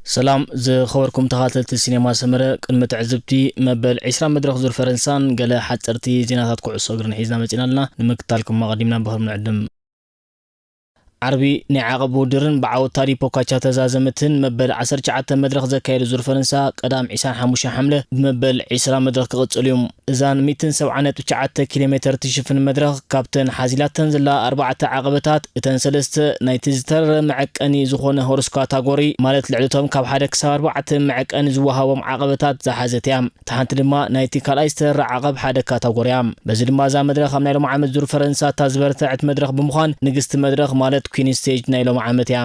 ሰላም ዝኸበርኩም ተኻተልቲ ሲኔማ ሰመረ፣ ቅድሚ ትዕዝብቲ መበል ዒስራ መድረኽ ዙር ፈረንሳን ገለ ሓፀርቲ ዜናታት ኩዕሶ እግርን ሒዝና መፂና ኣለና። ንምክታልኩም ኣቐዲምና ብኽብሪ ንዕድም። ዓርቢ ናይ ዓቐብ ውድርን ብዓወታ ዲፖካቻ ተዛዘመትን መበል ዓሰርተ ትሽዓተ መድረኽ ዘካየዱ ዙር ፈረንሳ ቀዳም ዒስራን ሓሙሽተን ሓምለ ብመበል ዒስራ መድረኽ ክቕፅል እዩ። እዛን ሚእትን ሰብዓን ነጥቢ ትሽዓተ ኪሎ ሜተር ትሽፍን መድረኽ ካብተን ሓዚላተን ዘላ ኣርባዕተ ዓቐበታት እተን ሰለስተ ናይቲ ዝተረረ መዐቀኒ ዝኾነ ሆርስ ካታጎሪ ማለት ልዕልቶም ካብ ሓደ ክሳብ ኣርባዕተ መዐቀኒ ዝወሃቦም ዓቐበታት ዝሓዘት እያ። እታ ሓንቲ ድማ ናይቲ ካልኣይ ዝተረረ ዓቐብ ሓደ ካታጎሪ እያ። በዚ ድማ እዛ መድረኽ ኣብ ናይ ሎም ዓመት ዙር ፈረንሳ እታ ዝበርትዐት መድረኽ ብምዃን ንግስቲ መድረኽ ማለት ኩን ስቴጅ ናይ ሎም ዓመት እያ።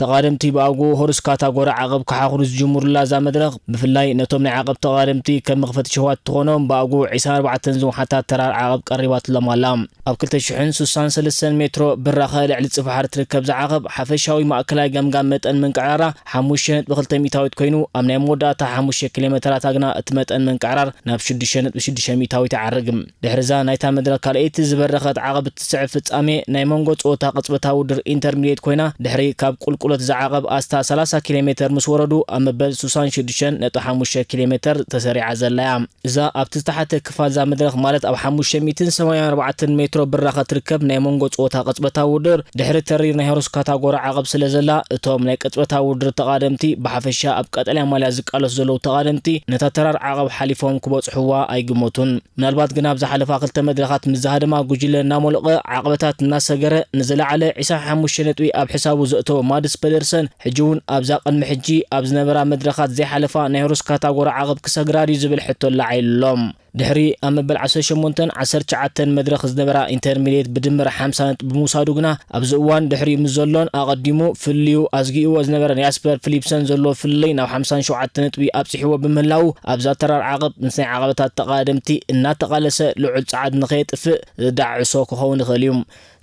ተቓደምቲ ብኣግኡ ሆርስ ካታጎሪ ዓቐብ ክሓኽሩ ዝጅምሩላ እዛ መድረኽ ብፍላይ ነቶም ናይ ዓቐብ ተቓደምቲ ከም መኽፈቲ ሸዋት ትኾኖም ብኣግኡ ዒስራን ኣርባዕተን ዝውሓታ ተራር ዓቐብ ቀሪባትሎም ኣላ። ኣብ ክልተ ሽሕን ስሳን ሰለስተን ሜትሮ ብራኸ ልዕሊ ጽፍሓር ትርከብ ዝዓቐብ ሓፈሻዊ ማእከላይ ገምጋም መጠን ምንቅዕራራ ሓሙሽተ ነጥቢ ክልተ ሚእታዊት ኮይኑ ኣብ ናይ መወዳእታ ሓሙሽተ ኪሎ ሜትራታ ግና እቲ መጠን ምንቅዕራር ናብ ሽዱሽተ ነጥቢ ሽዱሽተ ሚእታዊት ይዓርግ። ድሕርዛ ናይታ መድረኽ ካልኣይቲ ዝበረኸት ዓቐብ እትስዕብ ፍጻሜ ናይ መንጎ ጸወታ ቅጽበታዊ ውድድር ኢንተርሚድየት ኮይና ድሕሪ ካብ ቁልቁለት ዝዓቐብ ኣስታ ሰላሳ ኪሎ ሜትር ምስ ወረዱ ኣብ መበል ስሳን ሽዱሽተን ነጥቢ ሓሙሽተ ኪሎ ሜትር ተሰሪዓ ዘላ እያ። እዛ ኣብቲ ዝተሓተ ክፋል እዛ መድረኽ ማለት ኣብ ሓሙሽተ ሚእትን ሰማንያን ኣርባዕተን ሜትሮ ብራኸ ትርከብ ናይ መንጎ ጸወታ ቅጽበታዊ ውድድር ድሕሪ ተሪር ናይ ሆርስ ካታጎሪ ዓቐብ ስለ ዘላ እቶም ናይ ቅጽበታዊ ውድድር ተቓደምቲ ብሓፈሻ ኣብ ቀጠልያ ማልያ ዝቃለሱ ዘለዉ ተቓደምቲ ነታ ተራር ዓቐብ ሓሊፎም ክበጽሕዋ ኣይግመቱን። ምናልባት ግና ኣብ ዝሓለፋ ክልተ መድረኻት ምስ ዝሃደማ ጉጅለ እናሞለቐ ዓቐበታት እናሰገረ ንዝለዓለ ዒስራን ሓሙሽተ ነጥቢ ኣብ ሕሳቡ ዘእተወ ማድስ ፐደርሰን ሕጂ እውን ኣብዛ ቅድሚ ሕጂ ኣብ ዝነበራ መድረኻት ዘይሓለፋ ናይ ሩስ ካታጎሪ ዓቐብ ክሰግራ ድዩ ዝብል ሕቶ ኣላዒሉ ኣሎ። ድሕሪ ኣብ መበል ዓሰርተ ሸሞንተን ዓሰርተ ትሽዓተን መድረኽ ዝነበራ ኢንተርሚድየት ብድምር ሓምሳ ነጥቢ ብምውሳዱ ግና ኣብዚ እዋን ድሕሪኡ ምስ ዘሎን ኣቐዲሙ ፍልልዩ ኣዝጊእዎ ዝነበረን ያስፐር ፊሊፕሰን ዘሎ ፍልልይ ናብ ሓምሳን ሸውዓተን ነጥቢ ኣብፂሕዎ ብምህላዉ ኣብዛ ተራር ዓቐብ ምስ ናይ ዓቐበታት ተቓደምቲ እናተቓለሰ ልዑል ፃዕድ ንኸየጥፍእ ዘዳዕሶ ክኸውን ይኽእል እዩ።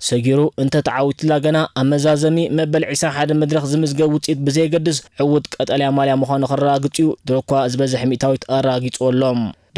ሰጊሩ እንተ ተዓዊቱላ ገና ኣብ መዛዘሚ መበል ዒስራን ሓደን መድረኽ ዝምዝገብ ውፅኢት ብዘየገድስ ዕዉት ቀጠልያ ማልያ ምዃኑ ከረጋግፅ እዩ ድሮ እኳ ዝበዝሕ ሚእታዊት ኣረጋጊፅዎ ኣሎ።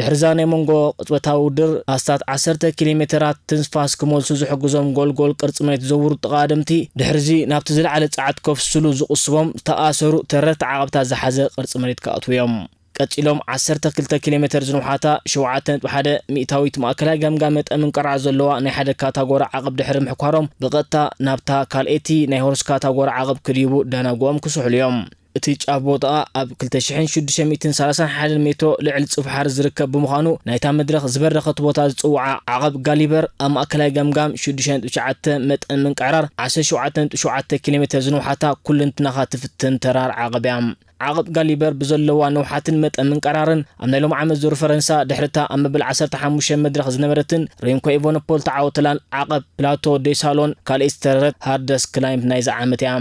ድሕርዛ ናይ መንጎ ቅጽበታዊ ውድድር ኣስታት ዓሰርተ ኪሎ ሜተራት ትንፋስ ክመልሱ ዝሕግዞም ጎልጎል ቅርጺ መሬት ዝዘውሩ ተቓደምቲ ድሕርዚ ናብቲ ዝለዓለ ጸዓት ከፍስሉ ዝቕስቦም ዝተኣሰሩ ተረርቲ ዓቐብታት ዝሓዘ ቅርጺ መሬት ክኣትዉ እዮም። ቀጺሎም ዓሰርተ ክልተ ኪሎ ሜተር ዝንውሓታ ሸውዓተ ነጥቢ ሓደ ሚእታዊት ማእከላይ ገምጋም መጠን ምንቅርዓር ዘለዋ ናይ ሓደ ካታጎሪ ዓቐብ ድሕሪ ምሕኳሮም ብቐጥታ ናብታ ካልኤቲ ናይ ሆርስ ካታጎሪ ዓቐብ ክድይቡ ዳናጉኦም ክስሕሉ እዮም። እቲ ጫፍ ቦታኣ ኣብ ክልተ ሽሕን ሽዱሽተ ሚእትን ሰላሳን ሓደን ሜትሮ ልዕሊ ጽፍሓር ዝርከብ ብምዃኑ ናይታ መድረኽ ዝበረኸት ቦታ ዝጽውዓ ዓቐብ ጋሊበር ኣብ ማእከላይ ገምጋም ሽዱሽተ ነጥቢ ትሽዓተ መጠን ምንቅዕራር ዓሰርተ ሸውዓተ ነጥቢ ሸውዓተ ኪሎ ሜተር ዝንውሓታ ኩልንትናኻ ትፍትን ተራር ዓቐብ እያ። ዓቐብ ጋሊበር ብዘለዋ ንውሓትን መጠን ምንቅዕራርን ኣብ ናይ ሎም ዓመት ዙር ፈረንሳ ድሕርታ ኣብ መበል ዓሰርተ ሓሙሽተ መድረኽ ዝነበረትን ሬምኮ ኤቨነፖል ተዓወተላን ዓቐብ ፕላቶ ዴሳሎን ካልኣይ ዝተረረት ሃርደስ ክላይምፕ ናይዚ ዓመት እያ።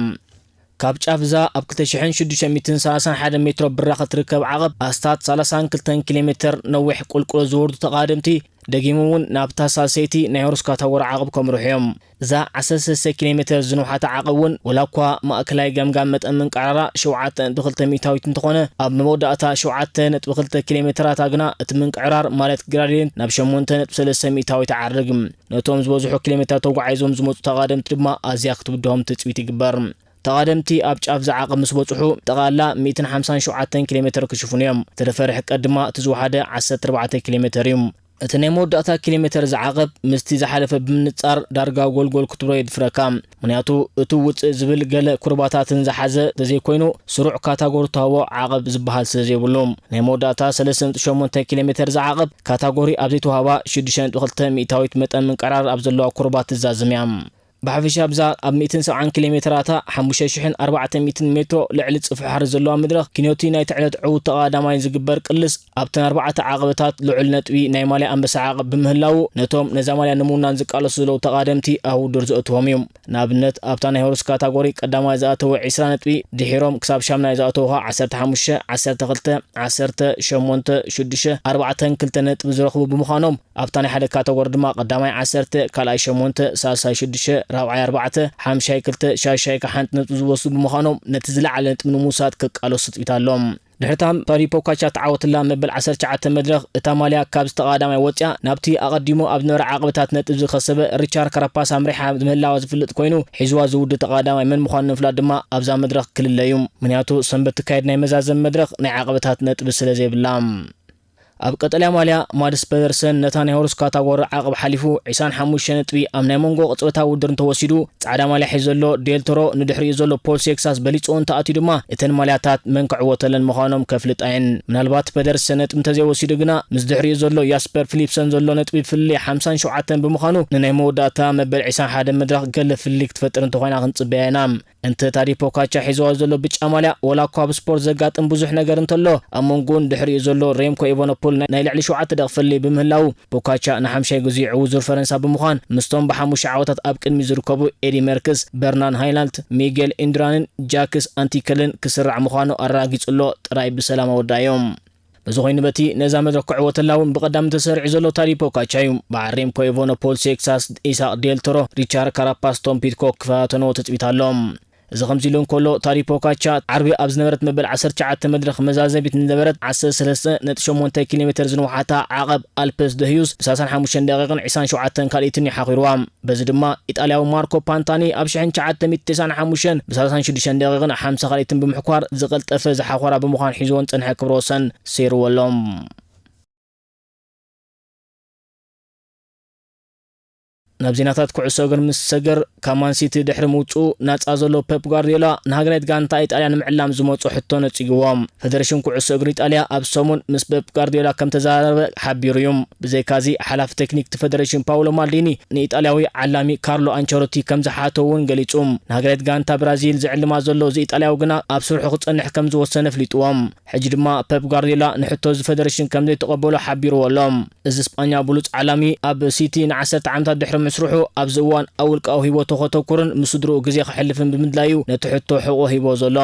ካብ ጫፍ እዛ ኣብ ክልተ ሽሕን ሽዱሽተ ሚእትን ሰላሳን ሓደን ሜትሮ ብራኸ ትርከብ ዓቐብ ኣስታት ሰላሳን ክልተን ኪሎ ሜተር ነዊሕ ቁልቁለት ዝወርዱ ተቓደምቲ ደጊሙ እውን ናብታ ሳልሰይቲ ናይ ሆርስ ካታጎሪ ዓቐብ ከምርሑ እዮም። እዛ ዓሰርተ ሰለስተ ኪሎ ሜተር ዝንውሓታ ዓቐብ እውን ወላ እኳ ማእከላይ ገምጋም መጠን ምንቅዕራራ ሸውዓተ ነጥቢ ክልተ ሚእታዊት እንተኾነ ኣብ መወዳእታ ሸውዓተ ነጥቢ ክልተ ኪሎ ሜተራታ ግና እቲ ምንቅዕራር ማለት ግራዲየንት ናብ ሸሞንተ ነጥቢ ሰለስተ ሚእታዊት ይዓርግ። ነቶም ዝበዝሑ ኪሎ ሜተር ተጓዒዞም ዝመፁ ተቓደምቲ ድማ ኣዝያ ክትብድሆም ትፅቢት ይግበር። ተቓደምቲ ኣብ ጫፍ ዝዓቐብ ምስ በጽሑ ጠቓላ ሚእትን ሓምሳን ሸውዓተን ኪሎ ሜተር ክሽፍኑ እዮም። እቲ ዝፈርሕ ቀድ ድማ እቲ ዝወሓደ ዓሰርተ ኣርባዕተ ኪሎ ሜተር እዩ። እቲ ናይ መወዳእታ ኪሎ ሜተር ዝዓቐብ ምስቲ ዝሓለፈ ብምንጻር ዳርጋ ጎልጎል ክትብሎ የድፍረካ። ምኽንያቱ እቲ ውጽእ ዝብል ገለ ኩርባታትን ዝሓዘ ተዘይኮይኑ ስሩዕ ካታጎሪ ተዋህቦ ዓቐብ ዝበሃል ስለ ዘይብሉ ናይ መወዳእታ ሰለስተ ነጥቢ ሸሞንተ ኪሎ ሜተር ዝዓቐብ ካታጎሪ ኣብ ዘይተዋህባ ሽዱሽተ ነጥቢ ክልተ ሚእታዊት መጠን ምንቀራር ኣብ ዘለዋ ኩርባት ትዛዝም እያ። ብሓፈሻ ኣብዛ ኣብ ሚእትን ሰብዓን ኪሎ ሜትራታ ሓሙሽተ ሽሕን ኣርባዕተ ሚእትን ሜትሮ ልዕሊ ጽፍሒ ሓሪ ዘለዋ መድረኽ ኪንዮቲ ናይቲ ዕለት ዕዉት ተቐዳዳማይ ዝግበር ቅልስ ኣብተን ኣርባዕተ ዓቐበታት ልዑል ነጥቢ ናይ ማልያ ኣንበሳ ዓቐብ ብምህላዉ ነቶም ነዛ ማልያ ንምውናን ዝቃለሱ ዘለዉ ተቓደምቲ ኣብ ውድድር ዘእትዎም እዩ። ንኣብነት ኣብታ ናይ ሆርስ ካታጎሪ ቀዳማይ ዝኣተወ ዕስራ ነጥቢ ድሒሮም ክሳብ ሻምናይ ዝኣተዉ ኸኣ ዓሰርተ ሓሙሽተ፣ ዓሰርተ ክልተ፣ ዓሰርተ፣ ሸሞንተ፣ ሽዱሽተ፣ ኣርባዕተን ክልተን ነጥቢ ዝረኽቡ ብምዃኖም ኣብታ ናይ ሓደ ካተጎሪ ድማ ቀዳማይ ዓሰርተ፣ ካልኣይ ሸሞንተ፣ ሳልሳይ ሽዱሽተ፣ ራብዓይ ኣርባዕተ፣ ሓምሻይ ክልተ፣ ሻሻይ ከኣ ሓንቲ ነጥቢ ዝወስዱ ብምዃኖም ነቲ ዝለዓለ ነጥቢ ንምውሳድ ክቃለሱ ትጽቢት ኣሎ። ድሕሪታ ታዲ ፖካቻ ተዓወትላ መበል ዓሰርተ ትሽዓተ መድረኽ፣ እታ ማልያ ካብዚ ተቐዳማይ ወፂኣ ናብቲ ኣቐዲሙ ኣብ ዝነበረ ዓቐብታት ነጥብ ዝኸሰበ ሪቻርድ ካራፓስ ኣምሪሓ ምህላዋ ዝፍለጥ ኮይኑ፣ ሒዝዋ ዝውድእ ተቐዳማይ መን ምዃኑ ንምፍላጥ ድማ ኣብዛ መድረኽ ክልለ እዩ። ምኽንያቱ ሰንበት ትካየድ ናይ መዛዘሚ መድረኽ ናይ ዓቐብታት ነጥቢ ስለ ዘይብላ። ኣብ ቀጠልያ ማልያ ማድስ ፐደርሰን ነታ ናይ ሆሩስ ካታጎሪ ዓቐብ ሓሊፉ ዕስራን ሓሙሽተ ነጥቢ ኣብ ናይ መንጎ ቅጽበታዊ ውድድር እንተወሲዱ፣ ጻዕዳ ማልያ ሒዙ ዘሎ ዴል ቶሮ ንድሕሪኡ ዘሎ ፖል ሴክሳስ በሊጽዎ እንተኣትዩ ድማ እተን ማልያታት መን ክዕወተለን ምዃኖም ከፍልጣ እየን። ምናልባት ፐደርሰን ነጥቢ እንተዘይወሲዱ ግና ምስ ድሕሪኡ ዘሎ ያስፐር ፊሊፕሰን ዘሎ ነጥቢ ፍልልይ ሓምሳን ሸውዓተን ብምዃኑ ንናይ መወዳእታ መበል ዕስራን ሓደን መድረኽ ገለ ፍልልይ ክትፈጥር እንተኾይና ክንጽበያ ኢና። እንተ ታዲ ፖካቻ ሒዝዋ ዘሎ ብጫ ማልያ፣ ወላ እኳ ኣብ ስፖርት ዘጋጥም ብዙሕ ነገር እንተሎ፣ ኣብ መንጎኡን ድሕሪኡ ዘሎ ሬምኮ ኢቫኖፖል ናይ፣ ናይ ልዕሊ ሸውዓተ ደቂቕ ፍልልይ ብምህላዉ፣ ፖካቻ ንሓምሻይ ግዜ ዕዉት ዙር ፈረንሳ ብምዃን፣ ምስቶም ብሓሙሽተ ዓወታት ኣብ ቅድሚ ዝርከቡ ኤዲ ሜርክስ፣ በርናን ሃይላልት፣ ሚጌል ኢንድራንን ጃክስ ኣንቲከልን ክስራዕ ምዃኑ ኣረጋጊጹ ኣሎ ጥራይ ብሰላም ኣወዳዮም። በዚ ኮይኑ በቲ ነዛ መድረኽ ክዕወተላ እውን ብቐዳም ተሰሪዑ ዘሎ ታዲ ፖካቻ እዩ። በዓል ሬምኮ ኢቫኖፖል፣ ሴክሳስ፣ ኢሳቅ ዴል ቶሮ፣ ሪቻርድ ካራፓስ፣ ቶም ፒትኮክ ክፈታተንዎ ትጽቢት ኣሎ። እዚ ከምዚ ኢሉ እንከሎ፣ ታዲ ፖካቻ ዓርቢ ኣብ ዝነበረት መበል ዓሰርተ ትሽዓተ መድረኽ መዛዘሚት ንዝነበረት ዓሰርተ ሰለስተ ነጥቢ ሸሞንተ ኪሎ ሜተር ዝንውሓታ ዓቐብ ኣልፕስ ደ ህዩስ ብሰላሳን ሓሙሽተን ደቂቕን ዕስራን ሸውዓተን ካልኢትን እዩ ሓኺርዋ። በዚ ድማ ኢጣልያዊ ማርኮ ፓንታኒ ኣብ ሽሕን ትሽዓተ ሚእትን ተስዓን ሓሙሽተን ብሰላሳን ሽዱሽተን ደቂቕን ሓምሳ ካልኢትን ብምሕኳር ዝቐልጠፈ ዝሓኾራ ብምዃን ሒዝዎን ጸንሐ ክብረ ወሰን ሰይርዎ ኣሎ። ናብ ዜናታት ኩዕሶ እግር ምስ ሰገር፣ ካብ ማን ሲቲ ድሕሪ ምውጽኡ ናጻ ዘሎ ፔፕ ጓርዲዮላ ንሃገራዊት ጋንታ ኢጣልያ ንምዕላም ዝመጾ ሕቶ ነጺግዎ። ፈደረሽን ኩዕሶ እግሪ ኢጣልያ ኣብ ሰሙን ምስ ፔፕ ጓርዲዮላ ከም ተዘራረበ ሓቢሩ እዩ። ብዘይካዚ ሓላፊ ቴክኒክ እቲ ፈደረሽን ፓውሎ ማልዲኒ ንኢጣልያዊ ዓላሚ ካርሎ ኣንቸሎቲ ከም ዝሓቶ እውን ገሊጹ። ንሃገራዊት ጋንታ ብራዚል ዝዕልማ ዘሎ እዚ ኢጣልያዊ ግና ኣብ ስርሑ ክጸንሕ ከም ዝወሰነ ኣፍሊጥዎም። ሕጂ ድማ ፔፕ ጓርዲዮላ ንሕቶ እዚ ፈደረሽን ከም ዘይተቐበሎ ሓቢርዎ ኣሎ። እዚ ስጳኛ ብሉጽ ዓላሚ ኣብ ሲቲ ንዓሰርተ ዓመታት ድሕሪ ምስርሑ ኣብዚ እዋን ኣብ ውልቃዊ ህይወቱ ከተኩርን ምስ ስድርኡ ግዜ ከሕልፍን ብምድላዩ ነቲ ሕቶ ሕቖ ሂቦ ዘሎ።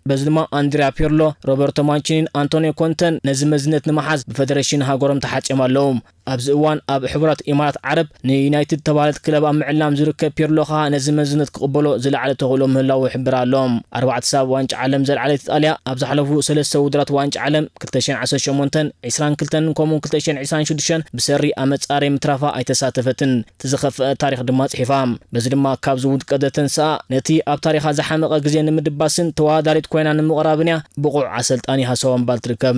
በዚ ድማ ኣንድሪያ ፒርሎ፣ ሮበርቶ ማንቺኒን ኣንቶኒዮ ኮንተን ነዚ መዝነት ንምሓዝ ብፈደረሽን ሃገሮም ተሓጽዮም ኣለዉ። ኣብዚ እዋን ኣብ ሕቡራት ኢማራት ዓረብ ንዩናይትድ ተባህለት ክለብ ኣብ ምዕላም ዝርከብ ፒርሎ ኸኣ ነዚ መዝነት ክቕበሎ ዝለዓለ ተኽእሎ ምህላዉ ይሕብር ኣሎ። ኣርባዕተ ሰብ ዋንጫ ዓለም ዘልዓለት ኢጣልያ ኣብ ዝሓለፉ ሰለስተ ውድድራት ዋንጫ ዓለም ክልተ ሽሕን ዓሰርተ ሸሞንተን፣ ዕስራን ክልተን ከምኡውን ክልተ ሽሕን ዕስራን ሽዱሽተን ብሰሪ ኣመጻሪ ምትራፋ ኣይተሳተፈትን። እቲ ዝኸፍአ ታሪኽ ድማ ጽሒፋ። በዚ ድማ ካብዚ ውድቀት ዘተንስኣ ነቲ ኣብ ታሪኻ ዝሓመቐ ግዜ ንምድባስን ተወዳዳሪት ኮይና ንምቕራብን እያ ብቑዕ ኣሰልጣኒ ሃሳዋ ምባል ትርከብ።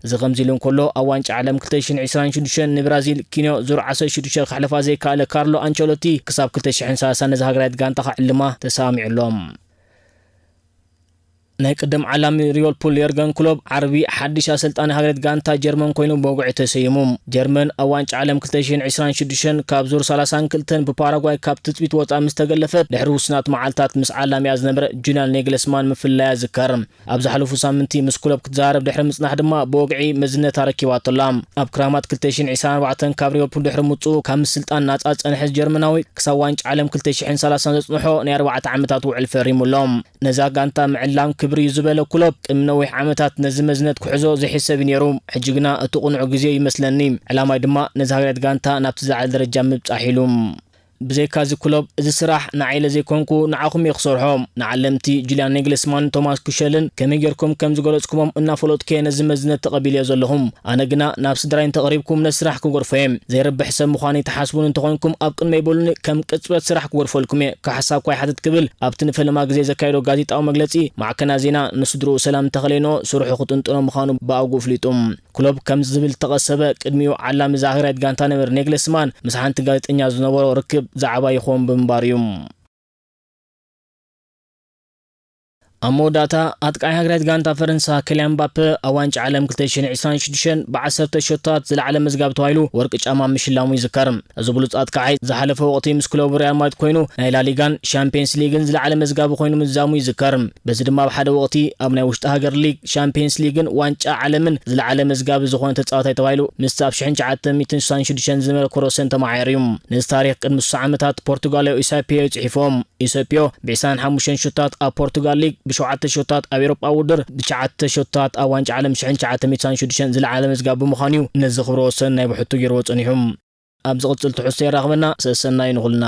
እዚ ከምዚ ኢሉ እንከሎ፣ ኣብ ዋንጫ ዓለም ክልተ ሽሕን ዕስራን ሽዱሽተን ንብራዚል ኪንዮ ዙር ዓሰርተ ሽዱሽተ ከሕልፋ ዘይከኣለ ካርሎ ኣንቸሎቲ ክሳብ ክልተ ሽሕን ሰላሳን ነዛ ሃገራዊት ጋንታ ከዕልማ ተሰማሚዑ ኣሎ። ናይ ቅድም ዓላሚ ሊቨርፑል የርገን ክሎፕ ዓርቢ ሓድሽ ኣሰልጣኒ ሃገራዊት ጋንታ ጀርመን ኮይኑ ብወግዒ ተሰይሙ። ጀርመን ኣብ ዋንጫ ዓለም ክልተ ሽሕን ዕስራን ሽዱሽተን ካብ ዙር ሰላሳን ክልተን ብፓራጓይ ካብ ትጽቢት ወጻኢ ምስ ተገለፈት ድሕሪ ውሱናት መዓልታት ምስ ዓላሚኣ ዝነበረ ጁልያን ኔግለስማን ምፍላያ ይዝከር። ኣብ ዝሓለፉ ሳምንቲ ምስ ክሎፕ ክትዘራረብ ድሕሪ ምጽናሕ ድማ ብወግዒ መዝነታ ረኪባቶ ኣላ። ኣብ ክራማት ክልተ ሽሕን ዕስራን ኣርባዕተን ካብ ሊቨርፑል ድሕሪ ምውጽኡ ካብ ምስልጣን ናጻ ዝጸንሐ ጀርመናዊ ክሳብ ዋንጫ ዓለም ክልተ ሽሕን ሰላሳን ዘጽንሖ ናይ ኣርባዕተ ዓመታት ውዕል ፈሪሙ ኣሎ። ነዛ ጋንታ ምዕላም ክብሪ እዩ ዝበለ ክሎፕ ቅድሚ ነዊሕ ዓመታት ነዚ መዝነት ክሕዞ ዘይሕሰብ እዩ ነይሩ። ሕጂ ግና እቲ ቅኑዕ ግዜ እዩ ይመስለኒ። ዕላማይ ድማ ነዛ ሃገራዊት ጋንታ ናብቲ ዝለዓለ ደረጃ ምብጻሕ ኢሉ። ብዘይካዚ ክሎፕ፣ እዚ ስራሕ ንዓይ ኢለ ዘይኮንኩ ንዓኹም እየ ክሰርሖ። ንዓለምቲ ጁልያን ኔግልስማንን ቶማስ ኩሸልን ከመይ ጌርኩም ከም ዝገለጽኩሞም እናፈለጥኩ እየ ነዚ መዝነት ተቐቢለዮ ዘለኹ። ኣነ ግና ናብ ስድራይ እንተቕሪብኩም ነቲ ስራሕ ክገድፎ እየ። ዘይረብሕ ሰብ ምዃነይ ትሓስቡኒ እንተኾይንኩም ኣብ ቅድመይ በሉኒ፣ ከም ቅጽበት ስራሕ ክገድፈልኩም እየ። ካሕሳ እኳ ይሓትት ክብል ኣብቲ ንፈለማ ግዜ ዘካየዶ ጋዜጣዊ መግለጺ ማዕከናት ዜና ንስድርኡ ሰላም እንተኸለየንኦ ስርሑ ክጥንጥኖ ምዃኑ ብኣግኡ ኣፍሊጡ። ክሎፕ ከምዚ ዝብል ዝተቐሰበ፣ ቅድሚኡ ዓላሚ እዛ ሃገራዊት ጋንታ ነበር ኔግለስማን ምስ ሓንቲ ጋዜጠኛ ዝነበሮ ርክብ ዛዕባ ይኸውን ብምንባሩ እዩ። ኣብ መወዳእታ፣ ኣጥቃዓይ ሃገራዊት ጋንታ ፈረንሳ ኬልያን ምባፔ ኣብ ዋንጫ ዓለም ክልተ ሽሕን ዕስራን ሽዱሽተን ብዓሰርተ ሾታት ዝለዓለ መዝጋብ ተባሂሉ ወርቂ ጫማ ምሽላሙ ይዝከር። እዚ ብሉጽ ኣጥቃዓይ ዝሓለፈ ወቕቲ ምስ ክለቡ ሪያል ማድሪድ ኮይኑ ናይ ላሊጋን ሻምፒየንስ ሊግን ዝለዓለ መዝጋቢ ኮይኑ ምዝዛሙ ይዝከር። በዚ ድማ ኣብ ሓደ ወቕቲ ኣብ ናይ ውሽጢ ሃገር ሊግ፣ ሻምፒየንስ ሊግን ዋንጫ ዓለምን ዝለዓለ መዝጋቢ ዝኾነ ተጻዋታይ ተባሂሉ ምስቲ ኣብ ሽሕን ትሽዓተ ሚእትን ስሳን ሽዱሽተን ዝነበረ ኮሮሰን ተመዓየሩ እዩ። ነዚ ታሪኽ ቅድሚ ስሳ ዓመታት ፖርቱጋላዊ ኢሳፒዮ እዩ ጽሒፎም። ኢሰፒዮ ብዕስራን ሓሙሽተን ሹታት ኣብ ፖርቱጋል ሊግ፣ ብሸውዓተ ሹታት ኣብ ኤውሮጳ ውድድር፣ ብትሽዓተ ሹታት ኣብ ዋንጫ ዓለም ሽሕን ትሽዓተ ሚእትን ስሳን ሽዱሽተን ዝለዓለ መዝጋብ ብምዃኑ እዩ ነዚ ክብረ ወሰን ናይ ብሕቱ ገይርዎ ጸኒሑ። ኣብ ዝቕጽል ትሕዝቶ የራኽበና። ሰሰናዩ ንኹልና።